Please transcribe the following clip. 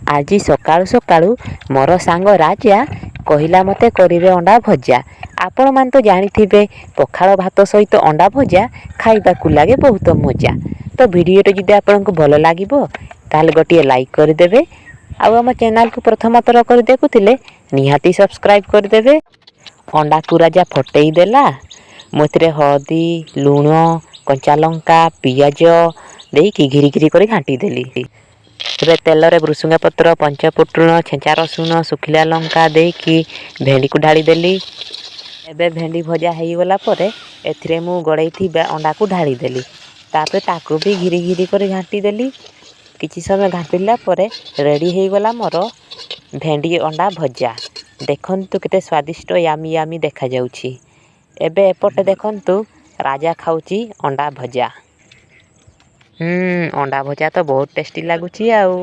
ଆଜି ସକାଳୁ ସକାଳୁ ମୋର ସାଙ୍ଗ ରାଜା କହିଲା, ମୋତେ କରିବେ ଅଣ୍ଡା ଭଜା। ଆପଣମାନେ ତ ଜାଣିଥିବେ, ପଖାଳ ଭାତ ସହିତ ଅଣ୍ଡା ଭଜା ଖାଇବାକୁ ଲାଗେ ବହୁତ ମଜା। ତ ଭିଡ଼ିଓଟି ଯଦି ଆପଣଙ୍କୁ ଭଲ ଲାଗିବ, ତାହେଲେ ଗୋଟିଏ ଲାଇକ୍ କରିଦେବେ ଆଉ ଆମ ଚ୍ୟାନେଲକୁ ପ୍ରଥମ ଥର କରି ଦେଖୁଥିଲେ ନିହାତି ସବସ୍କ୍ରାଇବ୍ କରିଦେବେ। ଅଣ୍ଡାକୁ ରାଜା ଫଟେଇ ଦେଲା। ମୁଁ ଏଥିରେ ହଳଦୀ, ଲୁଣ, କଞ୍ଚା ଲଙ୍କା, ପିଆଜ ଦେଇକି ଘିରି ଘିରି କରି ଘାଣ୍ଟି ଦେଲି। ଏବେ ତେଲରେ ଭୃସୁଙ୍ଗା ପତ୍ର, ପଞ୍ଚଫୁଟଣ, ଛେଞ୍ଚା ରସୁଣ, ଶୁଖିଲା ଲଙ୍କା ଦେଇକି ଭେଣ୍ଡିକୁ ଢାଳିଦେଲି। ଏବେ ଭେଣ୍ଡି ଭଜା ହେଇଗଲା ପରେ ଏଥିରେ ମୁଁ ଗଡ଼େଇ ଥିବା ଅଣ୍ଡାକୁ ଢାଳିଦେଲି। ତାପରେ ତାକୁ ବି ଘିରି ଘିରି କରି ଘାଣ୍ଟି ଦେଲି। କିଛି ସମୟ ଘାଣ୍ଟିଲା ପରେ ରେଡ଼ି ହେଇଗଲା ମୋର ଭେଣ୍ଡି ଅଣ୍ଡା ଭଜା। ଦେଖନ୍ତୁ, କେତେ ସ୍ୱାଦିଷ୍ଟ, ୟାମି ୟାମି ଦେଖାଯାଉଛି। ଏବେ ଏପଟେ ଦେଖନ୍ତୁ, ରାଜା ଖାଉଛି ଅଣ୍ଡା ଭଜା। ଅଣ୍ଡା ଭଜା ତ ବହୁତ ଟେଷ୍ଟି ଲାଗୁଛି ଆଉ।